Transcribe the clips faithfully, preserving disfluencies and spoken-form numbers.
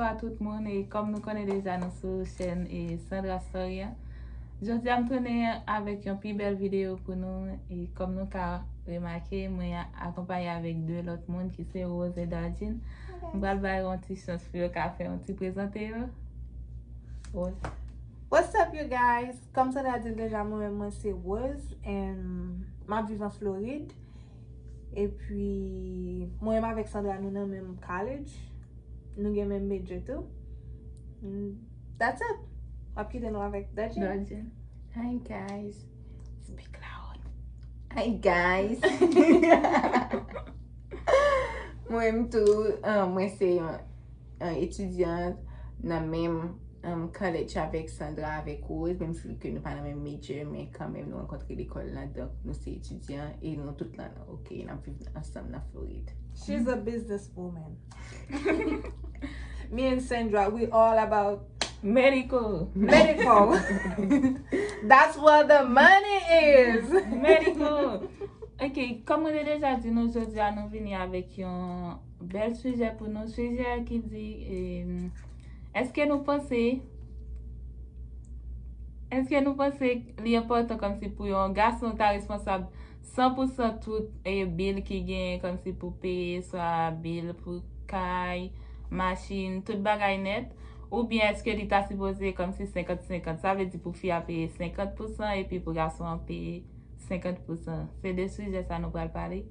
A tout moun, e kòm nou konnen deja, nou sou chèn e Sandra Story an. Jodi a m tounen avèk yon pi bèl videyo pou nou, e kòm nou ka remake, mwen akonpaye avèk de lòt moun ki se Rose e Darjin. M pral ba yo yon ti chans pou yo ka fè yon ti prezante yo. Rose. What's up, you guys? Kòm Sandra di l deja, mwen menm mwen se Rose and m ap viv an Florid. Epi mwen menm avèk Sandra nou nan menm college. Nou gen menm major tou. Mm, that's it. M ap kite nou avèk Darjin. Darjin. Hi guys. Speak loud. Hi guys. Mwen menm tou, uh, mwen se yon uh, etidyan nan menm um, college avèk Sandra, avèk Rose, menm si ke nou pa nan menm major, men kanmenm nou rankontre lekòl la, donk nou se etidyan e nou tout la, ok, n ap viv ansanm nan Florid. She's a business woman. Me and Sandra, we all about Medical. medical. That's where the money is. Medical. Ok, kòm mwen te deja di nou, jodi a nou vini avèk yon bèl sijè pou nou. Sijè ki di, em, èske nou panse, èske nou panse li enpòtan kòmsi pou yon gason ta responsab san pou san tout e bil ki genyen, kòmsi pou peye, swa bil pou kay, machin, tout bagay nèt, oubyen èske li ta sipoze kòmsi senkant senkant? Sa vle di pou fi a peye senkant pou san epi pou gason an peye senkant pou san. Se de sijè sa nou pral pale.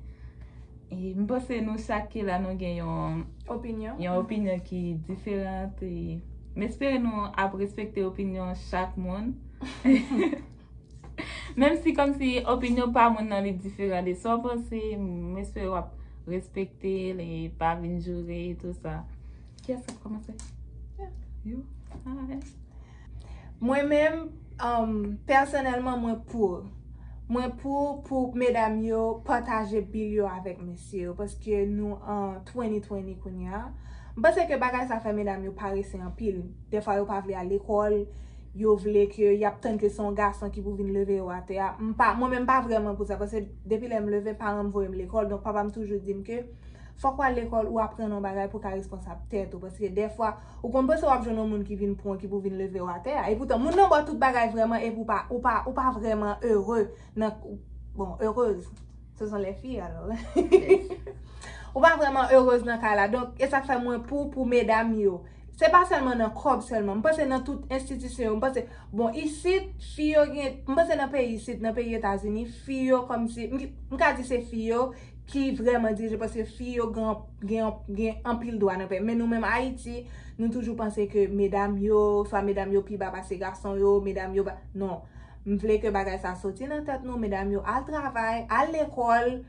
E m panse nou chak ki la nou gen yon Opinyon. Yon opinyon ki diferan. E m espere nou ap respekte opinyon chak moun. Menm si kòmsi opinyon pa moun nan li diferan de sa w panse, m espere w ap respekte l e pa vin joure e tou sa. Kiyès k ap kòmanse? You? Alright. Mwen menm, um, pèsonèlman, mwen pou. Mwen pou, pou medam yo pataje bil yo avèk mesye yo, paske nou an twenty twenty kounye a. M panse ke bagay sa fè medam yo parese anpil. Dèfwa yo pa vle al lekòl, yo vle ke y ap tann ke se yon gason ki pou vin leve yo atè a. M pa, mwen menm pa vrèman pou sa, paske depi lè m leve, paran m voye m lekòl, donk papa m toujou di m ke fòk w al lekòl, ou aprann yon bagay pou w ka responsab tèt ou. Paske dèfwa, ou konn panse w ap jwenn yon moun ki vin pran w, ki pou vin leve w atè a. E poutan, moun nan ba w tout bagay vrèman, epi ou pa, ou pa, ou pa vrèman ere nan, bon, heureuse. Ce sont les filles, alors. Ou pa vrèman heureuse nan kay la. Donk, e sa k fè mwen pou, pou medam yo. Se pa sèlman nan kòb sèlman. M panse nan tout enstitisyon yo. M panse, bon, isit, fi yo gen, m panse nan peyi isit, nan peyi Etazini, fi yo kòmsi, m, m ka di se fi yo ki vrèman dirije, paske fi yo gen, gen, gen anpil dwa nan peyi. Men nou menm Ayiti, nou toujou panse ke medam yo, swa medam yo pi ba pase gason yo, medam yo ba, non. M vle ke bagay sa soti nan tèt nou, medam yo al travay, al lekòl,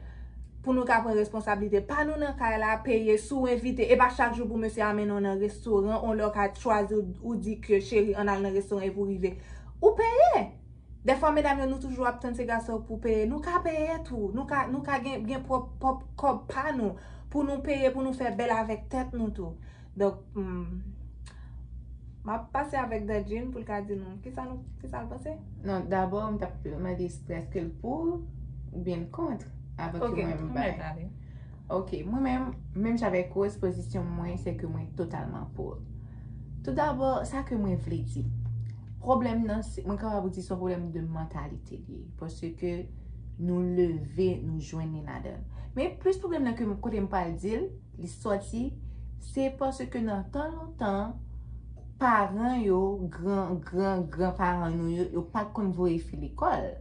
pou nou ka pran responsablite pa nou nan kay la, peye si w envite, e pa chak jou pou mesye a mennen w nan restoran, on lè w ka chwazi ou, ou di ke cheri ann al nan restoran epi w rive. Ou peye! Dèfwa medam yo nou toujou ap tann se gason yo pou peye. Nou ka peye tou. Nou ka, nou ka gen, gen pwòp, pwòp kòb pa nou. Pou nou peye, pou nou fè bèl avèk tèt nou tou. Donk, hmm, m ap pase avèk Darjin pou l ka di nou kisa nou, kisa l panse. Non, dabò, m t ap mande èske l pou oubyen l kont avan ke mwen m bay. Ok, mwen menm, menm jan avèk Rose, pozisyon mwen se ke mwen totalman pou. Toudabò, sa ke mwen vle di, pwoblèm nan, se, mwen kapab di se yon pwoblèm de mantalite li ye. Paske nou leve, nou jwenn li ladan l. Men plis pwoblèm nan ke m, kote m pral di l, li sòti, se paske nan tan lontan, paran yo, gran, gran, gran paran nou yo, yo pa t konn voye fi lekòl.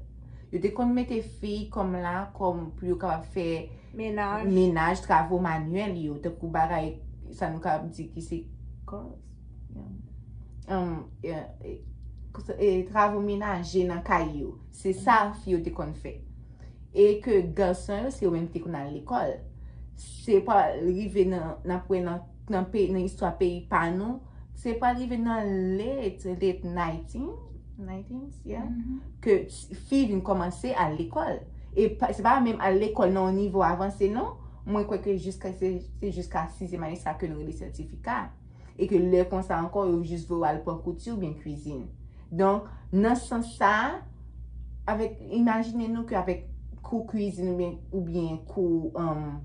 Yo te konn mete fi kòm la, kòm pou yo kapab fè Menaj. Menaj, travo manyèl yo, tankou bagay, sa nou kapab di ki se kòs, um, e, e, e, travo menaje nan kay yo. Se sa fi yo te konn fè. E ke gason yo, se yo menm ki te konn al lekòl. Se pa rive nan, nan, nan, nan, peyi, nan istwa peyi pa nou, se pa rive nan late, late nineteen, nineteen, yeah, ke fi vin kòmanse al lekòl. E pa, se pa menm al lekòl nan yon nivo avanse, non. Mwen kwè ke jiska, se, se jiska sizyèm ane sa ke nou rele sètifika. E ke lè konsa ankò, yo jis voye w al pran kouti oubyen kwizin. Donk, nan sans sa, avèk, imajine nou ke avèk kou kwizin oubyen, oubyen kou, um,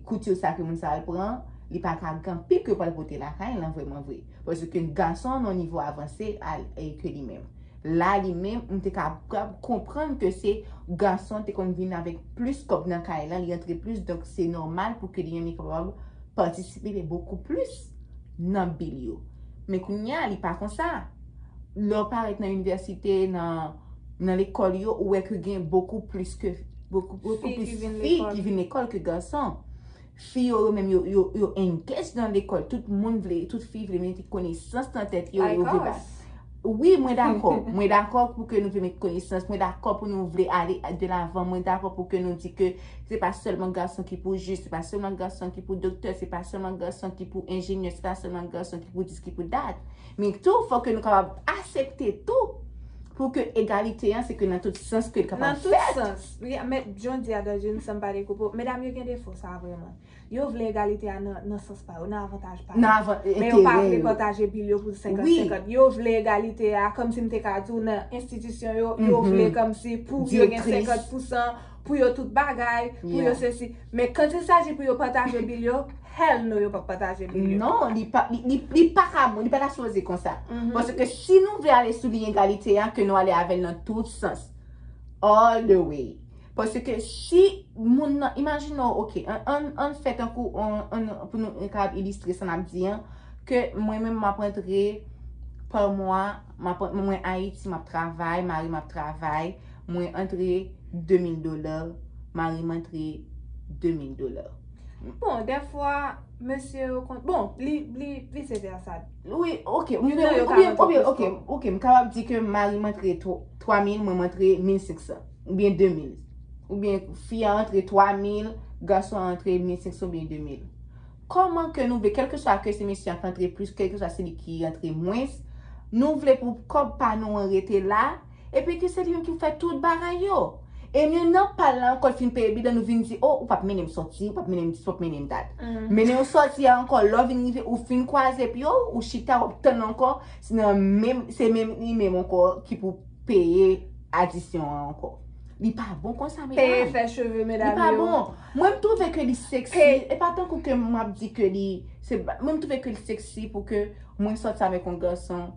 kouti sa ke moun sa al pran, Li pa ka gen anpil ke pral pote lakay lan vrèman vre. Paske gason nan nivo avanse al e ke li menm. La li menm, m te kapab konprann ke se gason te konn vin avèk plis kòb nan kay lan, li antre plis, donk se nòmal pou ke li menm li kapab patisipe bokou plis nan bil yo. Men kounye a, li pa konsa. Lè w parèt nan inivèsite, nan, nan lekòl yo, ou wè ke gen bokou plis ke, bokou, bokou plis fi ki vin lekòl ke gason. Fi yo, yo menm, yo, yo, yo engage nan lekòl. Tout moun vle, tout fi vle mete konesans nan tèt yo, yo vle ba. Wi, mwen dakò. Mwen dakò pou ke nou vle met konesans. Mwen dakò pou nou vle ale de lavan. Mwen dakò pou ke nou di ke se pa sèlman gason ki pou jij, se pa sèlman gason ki pou doktè, se pa sèlman gason ki pou enjenyè, se pa sèlman gason ki pou dis, ki pou dat. Men tou, fò ke nou kapab aksepte tou pou ke egalite an, se ke nan tout sans ke l kapab fèt. Nan tout sans. Wi, men jan w di a, Dadjine, san m pa dekoupe w, medam yo gen defo sa vrèman. Yo vle egalite a nan, nan sans pa yo, nan avantaj pa yo. Nan avan-, men yo pa vle pataje bil yo pou senkant senkant. Yo vle egalite a, kòmsi m te ka di w nan enstitisyon yo, yo vle kòmsi pou yo gen senkant pousan, pou yo tout bagay, pou yo sesi. Men quand il s'agit pou yo pataje bil yo, hell no, yo p ap pataje bil yo. Non, li pa, li, li, li pa ka bon, li pa ta sipoze konsa. Paske si nou vle ale sou liy egalite a, ke nou ale avè l nan tout sans. All the way. Paske si moun nan, imajine w, ok, ann, ann, ann fè tankou, ann, ann, pou nou kapab ilistre sa n ap di an, ke mwen menm m ap antre pa mwa, m ap, mwen Ayiti, m ap travay, mari m ap travay, mwen antre de mil dola, mari m antre de mil dola. Bon, dèfwa, mesye yo konn, bon, li, li vise vèsa. Wi, ok, oubyen, oubyen, ok, ok, m kapab di ke mari m antre twa mil, mwen m antre mil senk san, oubyen de mil. Oubyen fi a antre twa mil, gason an antre mil senk san oubyen de mil. Kòman ke nou vle, kèlkeswa ke se mesye an ki antre plis, kèlkeswa se li ki antre mwens, nou vle pou kòb pa nou an rete la, epi ke se li menm ki fè tout bagay yo. E nou nan pa la ankò, fin peye bil la, nou vin di, o, ou p ap mennen m sòti, ou p ap mennen m dis, ou p ap mennen m dat. Mennen w sòti a ankò, lè w vin rive, ou fin kwaze pye w, ou chita, w ap tann ankò, se nan menm, se menm li menm ankò ki pou peye adisyon an ankò. Li pa bon konsa, medam. Peye fè cheve medam yo. Li pa bon. Mwen, m twouve ke li seksi. E pa tankou ke m ap di ke li, se, mwen, m twouve ke li seksi pou ke mwen sòti avèk yon gason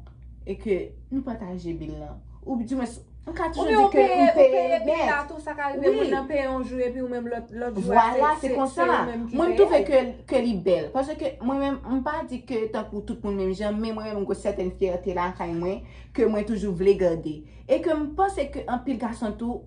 e ke nou pataje bil lan. Oubyen, m ka toujou di ke m peye nèt. Ou peye bil la tou, sa ka rive moun nan peye yon jou epi ou menm lòt, lòt jou a, se, se, se ou menm ki peye. Vwala, se konsa. Mwen, m twouve ke, ke li bèl. Paske mwen menm, m pa di ke tankou tout moun menm jan, men mwen menm, m gen sètèn fyète lakay mwen, ke mwen toujou vle gade. E ke m panse ke anpil gason tou,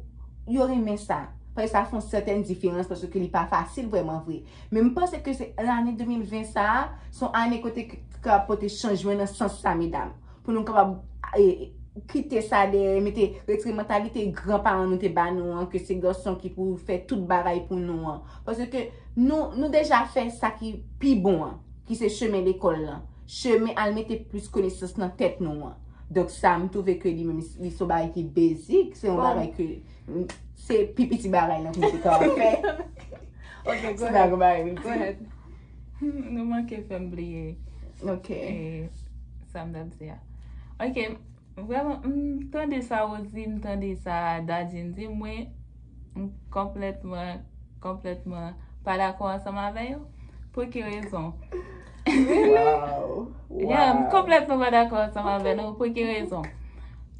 yo renmen sa. Paske sa fè yon sètèn diferans, paske li pa fasil vrèman vre. Men m panse ke se lane de mil ven sa a, se yon ane kote k-, k ap pote chanjman nan sans sa, medam. Pou nou kapab, e, kite sa dèyè, mete, retire mantalite granparan nou te ba nou an, ke se gason ki pou fè tout bagay pou nou an. Paske nou, nou deja fè sa ki pi bon an, ki se chemen lekòl lan. Chemen al mete plis konesans nan tèt nou an. Donk sa, m twouve ke li menm, li se yon bagay ki basic, se yon bagay ke, mm, se pi piti bagay lan pou nou te kapab fè. Ok, go ahead. Se pa yon bagay ki piti. Go ahead. Nou manke fè m bliye, ok, e, sa m t ap di a. Ok, vrèman, m tande sa Rosie, m tande sa Dadjine di, mwen, m konplètman, konplètman pa dakò ansanm avè yo. Pou ki rezon? Wow. Yeah, m konplètman pa dakò ansanm avè nou. Pou ki rezon?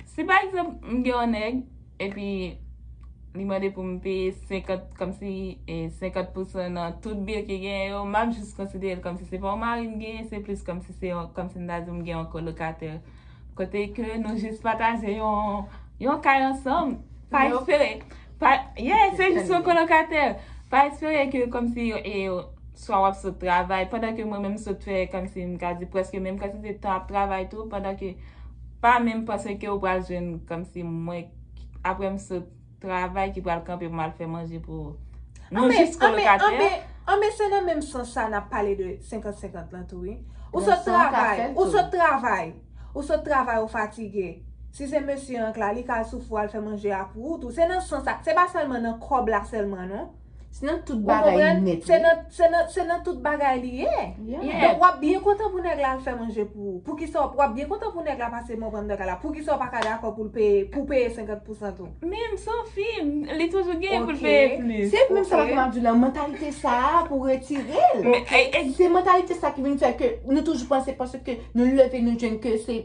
Si pa egzanp, m gen yon nèg, epi li mande pou m peye senkant, kòmsi, e, senkant pousan nan tout bil ki genyen yo, m ap jis konsidere l kòmsi se pa yon mari m genyen, se plis kòmsi se yon, kòmsi m ta di m gen yon kolokatè. Kote ke nou jis pataje yon, yon kay ansanm. Pa espere, pa, yeah, se jis yon kolokatè. Pa espere ke kòmsi, e, swa w ap sot travay, pandan ke mwen menm m sot fè, kòmsi m ka di, prèske menm kantite tan ap travay tou, pandan ke pa menm panse ke ou pral jwenn kòmsi mwen, apre m sot travay, ki pral kanpe pou m al fè manje pou nou jis kolokatè. Anben, anben, se nan menm sans sa n ap pale de senkant senkant lan tou, wi. Ou sot travay, ou sot travay, ou sot travay, ou fatige. Si se mesye an k la, li ka al soufri, al fè manje a pou ou tou. Se nan sans sa, se pa sèlman nan kòb la sèlman, non. Se nan tout Ou bagay konprann? nèt. Se nan, se nan, se nan tout bagay li ye. Yeah. Donk, w ap byen kontan pou nèg la al fè manje pou ou. Poukisa w ap byen kontan pou nèg la pase mwen pran nan kay la? Poukisa w pa ka dakò pou l peye, pou peye senkant pousan tou? Menm Sophie, li toujou gen pou l Ok. peye plis. Se menm sa Ok. m ap di la, mantalite sa a pou retire l. Men, e, e, Se mantalite sa ki vin fè ke nou toujou panse paske nou leve nou jwenn ke se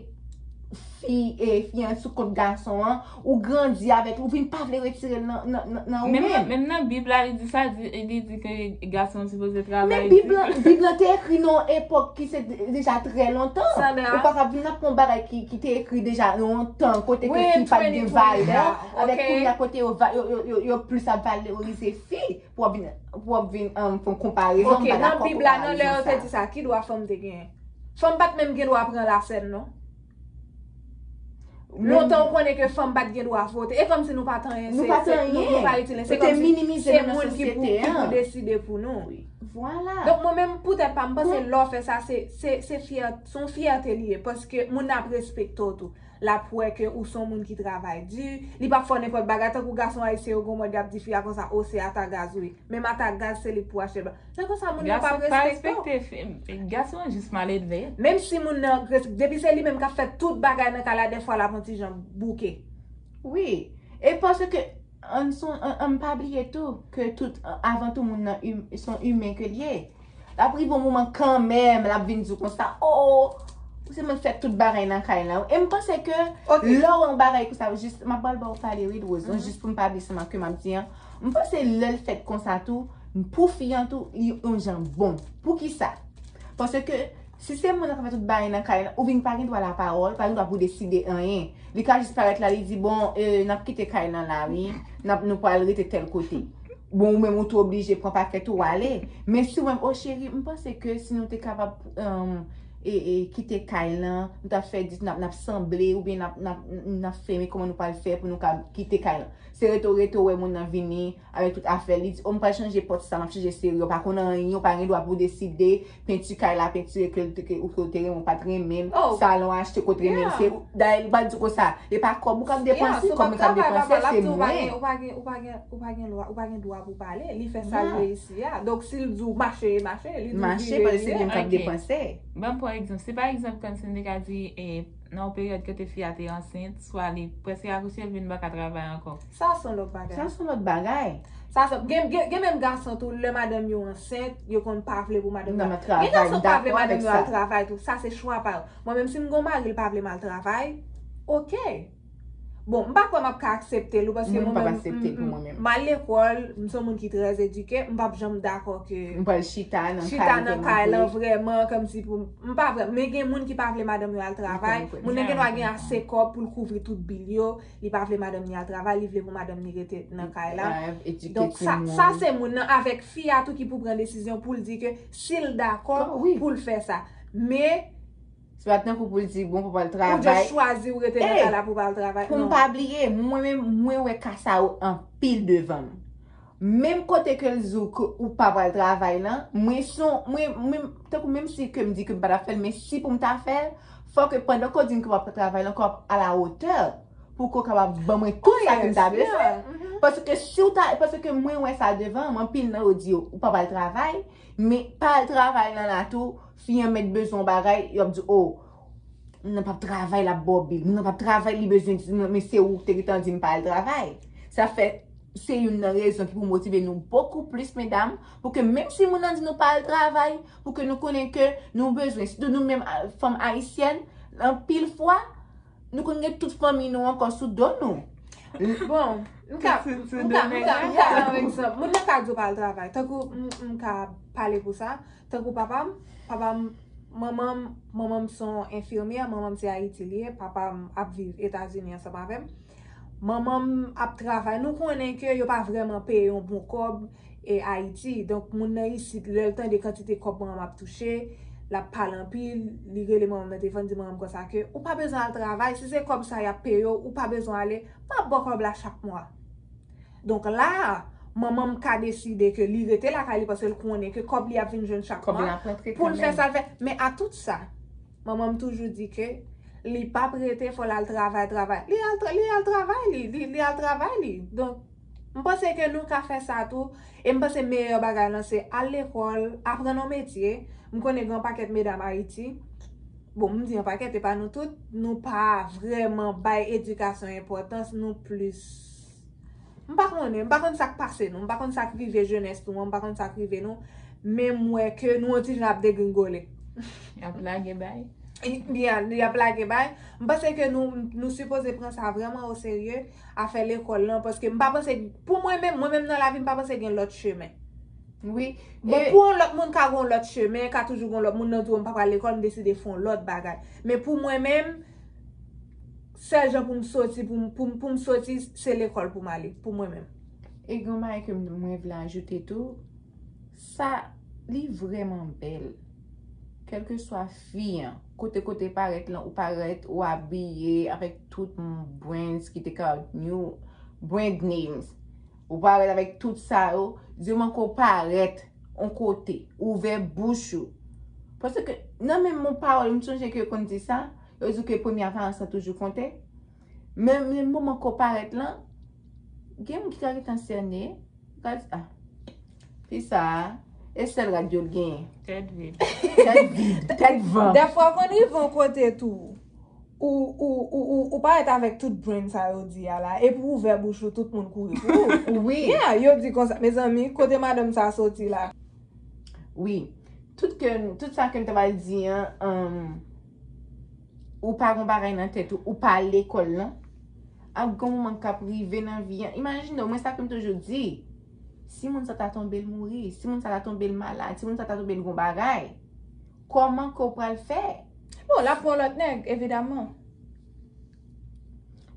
fi e fi an sou kont gason an, ou grandi avèk, ou vin pa vle retire l nan, nan, nan, nan ou menm nan, menm. Menm nan Bib la, li di sa, di- li di ke gason an sipoze travay. Men Bib la, Bib la te ekri nan yon epòk ki se de- deja trè lontan. Sandra. Ou pa ka vin ap pran bagay ki, ki te ekri deja lontan, kote ke Wi, fi pa t gen twenty twenty valè, now, avèk ok. Kounye a kote yo, va- yo, yo, yo, yo plis ap valorize fi pou ap vin, pou ap vin um, fè yon konparizon. Ok, M pa nan dakò Bib pou la, nan lè yo konparizon te sa. Di sa, ki dwa fanm te genyen? Fanm pa t menm gen dwa pran lasèn, non. Lontan ou konnen ke fanm pa t gen dwa vote. E kòmsi nou pa t anyen. Nou Se- pa t se- anyen. Nou, nou pa itil. Se Yo te kòmsi minimize se nou nan moun ki pou, sosyete ki pou an. Deside pou nou. Vwala. Donk mwen menm poutèt pa m panse lè w fè sa se se se fyè se yon fyète li ye paske moun nan ap respekte w tou. L ap wè ke ou se yon moun ki travay di, li p ap fè w nenpòt bagay tankou gason ayisyen yo gon mòd y ap di fi a konsa o se ata gaz wi. Menm ata gaz se li k pou achte l ba. Nan konsa moun nan p ap Gason pa respekte w. Respekte fi. Gason jis maledve. Menm si moun nan res- depi se li menm k ap fè tout bagay nan kay la dèfwa l ap yon ti jan bouke. Wi. E paske an son an, an pa bliye tou ke tout an- avan tou moun nan im- se yon imen ke l ye. L ap rive yon moman kanmenm l ap vin di w konsa, oh, ou se mwen k fè tout bagay nan kay la. E m panse ke Ok. Lè w wè yon bagay konsa, jis m ap pral ba w pale wi Rose, non, jis pou m pa bliye sa ke m ap di an. M panse lè l fèt konsa tou, pou fi an tou, li yon jan bon. Poukisa? Paske si se moun nan k ap fè tout bagay nan kay la, ou vin pa gen dwa lapawòl, pa gen dwa pou deside anyen. Li ka jis parèt la, li di, bon, euh, n ap kite kay lan la, wi. N ap, nou pral rete tèl kote. Bon, ou menm ou tou oblije pran pakèt ou ale. Men si w menm, oh cheri, m panse ke si nou te kapab um, e, e, kite kay lan, nou t ap fè dis, n ap, n ap sanble, oubyen n ap, n ap, n ap fè men kòman nou pral fè pou nou ka kite kay lan. Se rete w rete w wè moun nan vini avèk tout afè li, di, oh, m pral chanje pòt sa, m ap chanje seri, yo pa konn anyen, yo pa gen dwa pou deside, penti kay la, penti ke l te, ke, ou ke w te renmen, ou pa t renmen l, Oh. Salon achte, kote renmen l, Yeah. se, dayè, li pral di w konsa, e pa kòb ou k ap Yeah, depanse, se kòb mwen k ap travay, depanse, papa, l ap se di w pa gen, mwen. ou pa gen, ou pa gen, ou pa gen, ou pa gen dwa, ou pa gen dwa pou pale. Li fè sa l Yeah. vle isi a. Donk, si l di w mache, mache. Li di w Mache, vire, paske se vire. li menm k ap Ok. depanse. Ban m pran egzanp. Se pa egzanp kòmsi m te ka di, eh, nan yon peryòd kote fi a te ansent, swa li prèske akouche, l vin pa ka travay ankò. Sa se yon lòt bagay. Sa se yon lòt bagay. Sa se, gen, gen, gen menm gason tou, lè madanm yo ansent, yo konn pa vle pou madanm yo. Nan travay, Gen gason m pa vle dakò madanm avèk yo al sa. Travay tou. Sa se chwa pa yo. Mwen menm si m gon mari, l pa vle m al travay, ok. Bon, m pa kwè m ap ka aksepte l, paske Mwen, m mwen p ap menm, aksepte l pou m- mwen menm. m al lekòl, m se yon moun ki trè edike, m p ap janm dakò ke M pral chita nan chita kay nan mwen kay lan vre. Vrèman, kòmsi pou m pa vrèman, men gen moun ki pa vle madanm yo al travay, Mwen konprann. Moun nan gen dwa gen ase kòb pou l kouvri tout bil yo, li pa vle madanm ni al travay, li vle pou madanm ni rete nan kay la. Edike Donk sa, timoun. Sa se moun nan avèk fi a tou ki pou pran desizyon pou l di ke si l dakò Oh, wi. Pou l fè sa. Men Se pa t tankou pou l di, bon, pou pral ou just travay. Chwazi ou rete nan Ey, kay la pou pral travay. Pou m Non. Pa bliye, mwen menm, mwen wè ka sa yo anpil devan m. Menm kote ke l di w ke ou pa pral travay lan, mwen son, mwen, mwen, tankou menm si ke m di ke m pa t ap fè l, men si pou m ta fè l, fò ke pandan ke w di m ke w ap travay lan, ke w ap a la wotè pou ke w kapab ban mwen tout sa ke m ta bezwen. Paske si w ta, paske mwen wè sa devan m, anpil nan yo di yo, ou pa pral travay, men pa al travay lan la tou, fi an mèt bezwen yon bagay, y ap di, oh, moun nan p ap travay, l ap ba w bil. Moun nan p ap travay, li bezwen di, men se ou ki te gentan di m pa al travay. Sa fè, se youn nan rezon ki pou motive nou bokou plis, medam, pou ke menm si moun nan di nou pa al travay, pou ke nou konnen ke nou bezwen, sitou nou menm a- fanm ayisyèn, anpil fwa, nou konn gen tout fanmi nou ankò sou do nou. Bon, m ka, Sou- sou m ka, m domèn ka, la. M ka, pa egzanp, moun nan ka di w pa al travay. Tankou m, m ka pale pou sa, tankou papa m, papa m, manman m, manman m se yon enfimyè, manman m se Ayiti li ye, papa m ap viv Etazini ansanm avè m. Manman m ap travay, nou konnen ke yo pa vrèman peye yon bon kòb e Ayiti. Donk, moun nan isit, lè l tande kantite kòb manman m ap touche, l ap pale anpil, li rele manman m nan telefòn, di manman m konsa ke ou pa bezwen al travay, si se kòb sa y ap peye w, ou pa bezwen ale, m ap ba w kòb la chak mwa. Donk la, manman m ka deside ke li rete lakay li paske l konnen ke kòb li ap vin jwenn chak Kòb mwa la ap rantre pou l fè kanmenm. Sa l fè. Men a tout sa, manman m toujou di ke li p ap rete, fò l al travay, travay. Li al, tra- li al travay, li, li, li al travay, li. Donk, M panse ke nou ka fè sa tou, e m panse meyè bagay lan se al lekòl, aprann yon metye. M konnen gen yon pakèt medam Ayiti, bon, m di yon pakèt, e pa nou tout, nou pa vrèman bay edikasyon enpòtans, nou plis, m pa konnen, m pa konn sa k pase nou, m pa konn sa k rive jenès nou an, m pa konn sa k rive nou, men m wè ke nou yon ti jan ap degringole. Y ap lage bay. Byen, y ap lage bay. M panse ke nou, nou sipoze pran sa vrèman o serye, afè lekòl lan, paske m pa panse, pou mwen menm, mwen menm nan lavi, m pa panse gen lòt chemen. Wi. Bon, pou yon lòt moun ka gen yon lòt chemen, ka toujou gen yon lòt moun nan di w m pa pral lekòl, m deside fè yon lòt bagay. Men pou mwen menm, sèl jan pou m soti, pou m, pou m, pou m soti, se lekòl pou m ale, pou mwen menm. E gen yon bagay ke m- mwen vle ajoute tou, sa, li vrèman bèl. Kèlkeswa fi an, kote kote parèt lan, ou parèt, ou abiye avèk tout brands ki te ka new brand names. Ou parèt avèk tout sa yo, di mwen ke w parèt on kote, ouvè bouch ou. Paske nan menm yon pawòl, m sonje ke yo konn di sa, yo di ke premye aparans lan toujou konte. Men, men moman ke w parèt lan, gen moun ki ka gentan sène, ka di, ah, fi sa a, e sèl rad yo l genyen. Tèt vid. Tèt vid, tèt van. Dèfwa konn rive yon kote tou, ou, ou, ou, ou, ou parèt avèk tout brand sa yo di a la, epi w ouvè bouch ou, tout moun kouri pou ou. Wi. Yeah, yo di konsa, mezanmi, kote madanm sa soti la? Wi. Tout ke, tout sa ke m ta pral di an, um, ou pa gon bagay nan tèt ou, ou pa al lekòl lan, ap gon moman k ap rive nan vi an. Imajine w, mwen sa ke m toujou di, si moun sa ta tonbe l mouri, si moun sa ta tonbe l malad, si moun sa ta tonbe l gon bagay, kòman ke w pral fè? Bon, l ap pran lòt nèg, evidaman.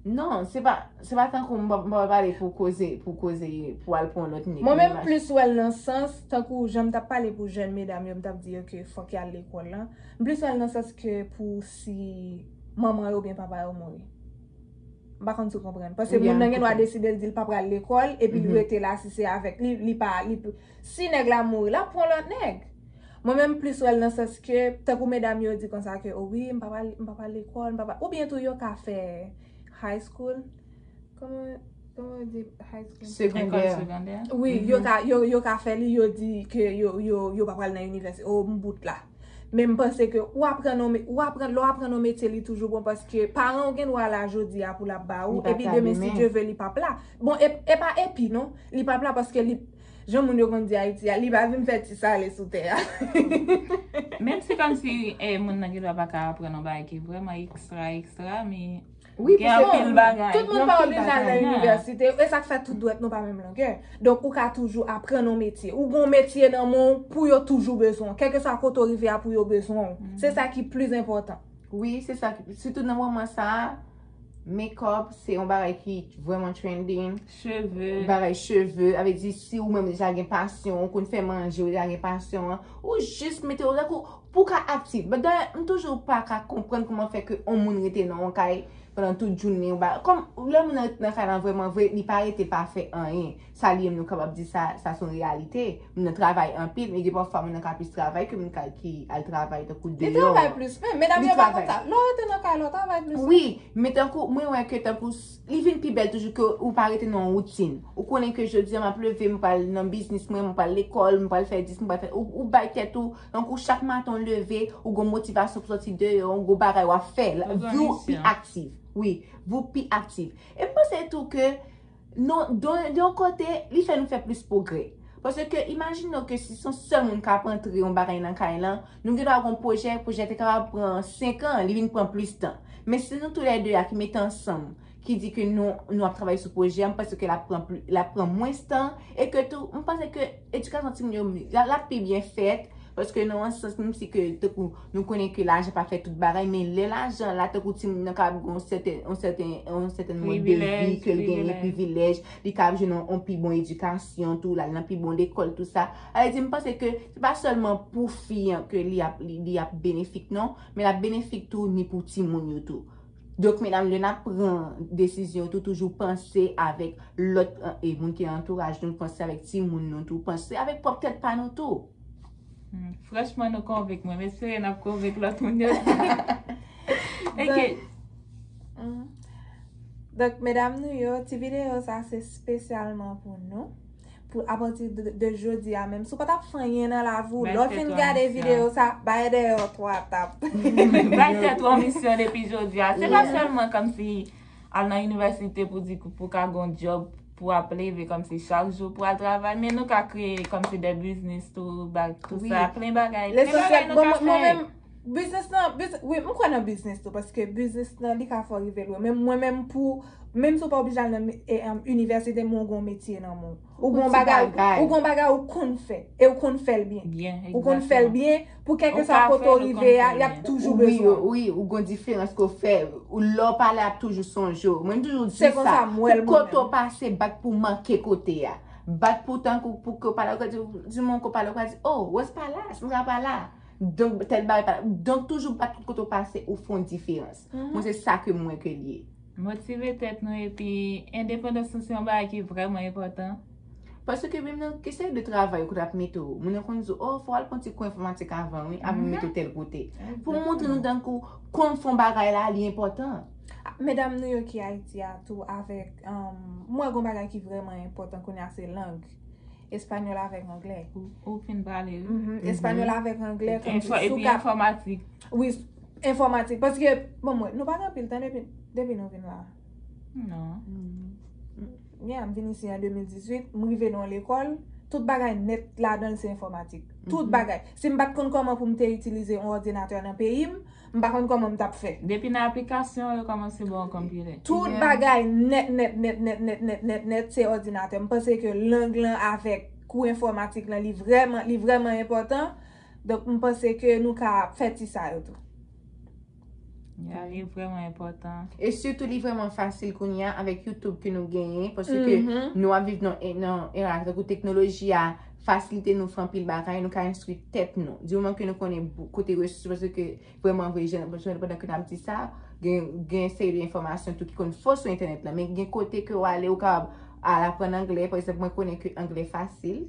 Non, se pa, se pa tankou m pa, m pa pale pou koze, pou koze, pou al pran lòt nèg. Mwen menm plis wè l nan sans, tankou jan m t ap pale pou jèn medam yo, m t ap di yo ke fòk y al lekòl lan. M plis wè l nan sans ke pou si manman yo oubyen papa yo mouri. M pa konn si w konprann. Paske moun nan gen dwa deside l di l pa pral lekòl, epi l rete la si se avèk li, li pa, li, si nèg la mouri, l ap pran lòt nèg. Mwen menm plis wè l nan sans ke, tankou medam yo di konsa ke, o wi, m pa pral, m pa pral lekòl, m pa pral, oubyen tou yo ka fè high school. Kòman, kòman yo di high school? Segondè. Lekòl segondè. Wi, yo ka, yo, yo ka fè li, yo di ke yo, yo, yo pa pral nan inivèsite, o m bout la. Men m panse ke ou aprann yon me- ou aprann, lè w aprann yon metye, li toujou bon paske paran w gen dwa la jodi a pou l ap ba ou, epi demen si Dye vle li p ap la. Bon, e, e pa epi non, li p ap la paske li, jan moun yo konn di Ayiti a, li pa vin fè ti sale sou tè a. Menm si kòmsi eh, moun nan gen dwa pa ka aprann yon bagay ki vrèman ekstra, ekstra, men Wi, gen anpil bagay. Tout moun pa oblije al nan inivèsite, e sa k fè tout dwèt nou pa menm longè. Donk, ou ka toujou aprann yon metye. Ou gen yon metye nan men w pou yo toujou bezwen w. Kèlkeswa kote w rive a pou yo bezwen w. Se sa ki plis enpòtan. Wi, se sa. Sitou nan moman sa a, makeup se yon bagay ki vrèman trending. Cheve. Bagay cheve, avè di si ou menm deja gen pasyon, ou konn fè manje, ou deja gen pasyon an, ou jis mete w tankou pou w ka aktif. But dayè, m toujou pa ka konprann kòman fè ke yon moun rete nan yon kay pandan tout jounen, ou ba, kòm lè moun nan rete nan kay lan vrèman vre, li pa rete pa fè anyen. Sa li menm nou kapab di sa, sa se yon reyalite. Moun nan travay anpil, men gen pafwa moun nan ka plis travay ke moun ka, ki al travay tankou deyò. Li travay plis, men medam yo pa konn sa. Lè w rete nan kay la, w travay plis. Wi, men tankou, mwen wè ke tankou, s- li vin pi bèl toujou ke ou pa rete nan yon woutin. Ou konnen ke jodi a m ap leve, m pral nan biznis mwen, m pral lekòl, m pral fè dis, m pral fè, ou, ou bay tèt ou, tankou chak maten w leve, ou gon motivasyon pou sòti deyò, ou gon bagay w ap fè, la- vi w pi aktif. Wi, vi w pi aktif. E m panse tou ke, non, de, de yon kote, li fè nou fè plis pwogrè. Paske imajine w ke si se yon sèl moun k ap antre yon bagay nan kay lan, nou gen dwa gon pwojè, pwojè te kapab pran senk an, li vin pran plis tan. Men si nou toulède a ki mete ansanm, ki di ke nou, nou ap travay sou pwojè, m panse ke l ap pran pli- l ap pran mwens tan, e ke tou, m panse ke edikasyon timoun yo, l ap pi byen fèt, paske nan yon sans, menm si ke tankou nou konnen ke lajan pa fè tout bagay, men lè lajan la, tankou timoun nan ka ap gen yon sèten, yon sèten, yon sèten mòd de vi ke l genyen, privilèj, li ka ap jwenn yon, yon pi bon edikasyon tou, l al nan pi bon lekòl, tou sa. Sa vle di, m panse ke se pa sèlman pou fi an ke li ap, li, li ap benefik, non, men l ap benefik tou ni pou timoun yo tou. Donk, medam, lè n ap pran desizyon tou, toujou panse avèk lòt, e, moun ki nan antouraj nou, panse avèk timoun nou tou, panse avèk pwòp tèt pa nou tou. Hmm, franchman, nou konvenk mwen. M espere n ap konvenk lòt moun yo. Ok. Mhm. Donk, medam nou yo, ti videyo sa se espesyalman pou nou. Pou apati de, de jodi a menm. Si w pa t ap fè anyen nan lavi w, lè w fin gade videyo sa, bay dèyè w twa tap. Bay tèt ou yon misyon depi jodi a. Se pa sèlman kòmsi al nan inivèsite pou di pou ka gon djòb pou ap leve kòmsi chak jou pou al travay, men nou ka kreye kòmsi de biznis tou, bag, tou sa, plen bagay. Plen bagay nou ka fè. Biznis nan, biz, wi, m kwè nan biznis tou, paske biznis nan, li ka fè w rive lwen. Men mwen menm pou, menm si w pa oblije al nan mi- e, em, inivèsite, men w gon metye nan men w. Ou gon bagay, ou gon bagay ou konn fè, e ou konn fè l byen. Ou konn fè l byen, pou kèlkeswa kote w rive a, y ap toujou bezwen w. Wi, ou gon diferans ke w fè. Ou lè w pale ap toujou sonje w. Mwen m toujou di sa. Tout kote w pase, bat pou w manke kote a. Bat pou tankou pou ke w pale, ou ka di, di moun ke w pale, ou ka di, oh, Rose pa la, Sandra pa la. Donk, tèl bagay pa la. Donk, toujou bat tout kote w pase, ou fè yon diferans. Mwen, se sa ke mwen ke l ye. Motive tèt nou, epi endepandans nou se yon bagay ki vrèman enpòtan. Paske menm nan kesyon de travay, kote ap mete w, moun yo konn di w, oh, fò w al pran ti kou enfòmatik avan, wi, avan w mete w tèl kote. Pou montre nou tankou konn fè yon bagay la, li enpòtan. Medam nou yo ki Ayiti a tou avèk, um, mwen gon bagay ki vrèman enpòtan kounye a se lang. Espanyòl avèk anglè. Ou, ou fin pale, wi. Mhm. Espanyòl avèk anglè, kòmsi si w ka. Epi enfòmatik. Wi, enfòmatik. Paske, bon, mwen, nou pa gen anpil tan depi, depi nou vin la. Non. Yeah, m vin isi an de mil dizuit, m rive nan yon lekòl, tout bagay nèt ladan l se enfòmatik. Tout bagay. Si m pa t konn kòman pou m te itilize yon òdinatè nan peyi m, m pa konn kòman m t ap fè. Depi nan aplikasyon, yo kòmanse ba w konpilè. Tout bagay nèt, nèt, nèt, nèt, nèt, nèt, nèt, nèt, se òdinatè. M panse ke lang lan avèk kou enfòmatik lan, li vrèman, li vrèman enpòtan. Donk, m panse ke nou ka fè ti sa yo tou. Ya, li vrèman enpòtan. E sitou, li vrèman fasil kounye a avèk YouTube ke nou genyen, paske nou ap viv nan, nan era tankou teknoloji a fasilite nou fè anpil bagay, nou ka enstwi tèt nou. Di moman ke nou konnen kote resous, paske vrèman vre, jan, pandan ke n ap di sa, gen, gen seri de enfòmasyon tou ki konn fo sou entènèt la, men gen kote ke w ale, ou kapab al aprann anglè, pa egzanp, mwen konnen ke anglè fasil,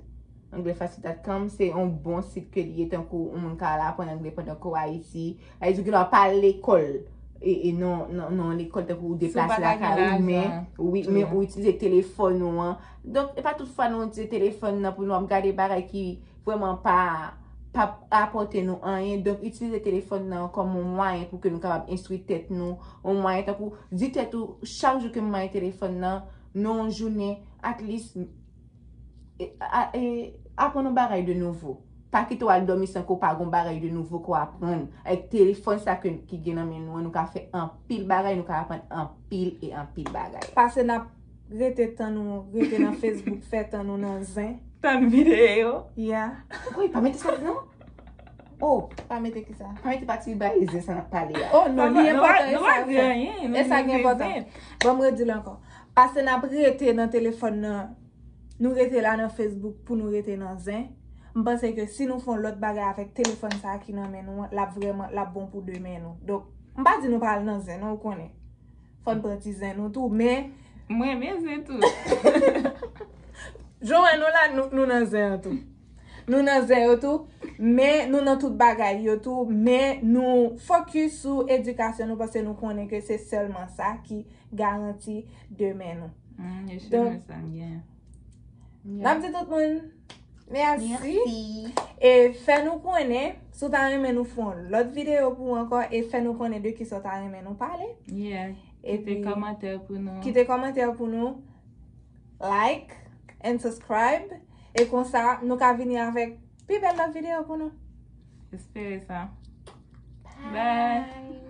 anglè fasil dot com, se yon bon sit ke li ye, tankou yon moun ka al aprann anglè pandan ke w Ayiti. Sa vle di w gen dwa pa al lekòl, e, e non, non, non, lekòl tankou ou deplase lakay ou, men, wi, men ou itilize telefòn ou an. Donk, e pa tout fwa nou itilize telefòn nan pou nou ap gade bagay ki vrèman pa, pa apòte nou anyen. Donk, itilize telefòn nan kòm yon mwayen pou ke nou kapab enstwi tèt nou, yon mwayen tankou di tèt ou, chak jou ke m manyen telefòn nan, nan yon jounen, at least, e, a, e, aprann yon bagay de nouvo. Pa kite w al dòmi san ke w pa gon bagay de nouvo ke w aprann. Avèk telefòn sa ke, ki gen nan men nou an, nou ka fè anpil bagay, nou ka aprann anpil e anpil bagay. Pase n ap rete tann nou, rete nan Facebook, fè tan nou nan zen. Tann videyo. Yeah. Wi, pa mete sa non. Oh, pa mete kisa? Pa mete pati bay zen sa n ap pale a. Oh non, li enpòtan, e sa vrè. E sa ki enpòtan. Bon, m redi l ankò. Pase n ap rete nan telefòn nan, nou rete la nan Facebook pou nou rete nan zen. M panse ke si nou fè yon lòt bagay avèk telefòn sa a ki nan men nou an, l ap vrèman, l ap bon pou demen nou. Donk, m pa di nou pa al nan zen, non, ou konnen. Fò n pran ti zen nou tou, men. Mwen renmen zen tou. Jan w wè nou la, nou, nou nan zen an tou. Nou nan zen yo tou, men nou nan tout bagay yo tou, men nou fokis sou edikasyon nou, paske nou konnen ke se sèlman sa ki garanti demen nou. Mm, e chemen sa n gen. Donk, n ap di tout moun, mèsi. Mèsi. E fè nou konnen si w ta renmen nou fè yon lòt videyo pou ou ankò, e fè nou konnen de kisa w ta renmen nou pale. Yeah. Kite kòmantè pou nou. Kite kòmantè pou nou. Like and subscribe. E konsa, nou ka vini avèk pi bèl lòt videyo pou nou. Espere sa. Bye. Bye.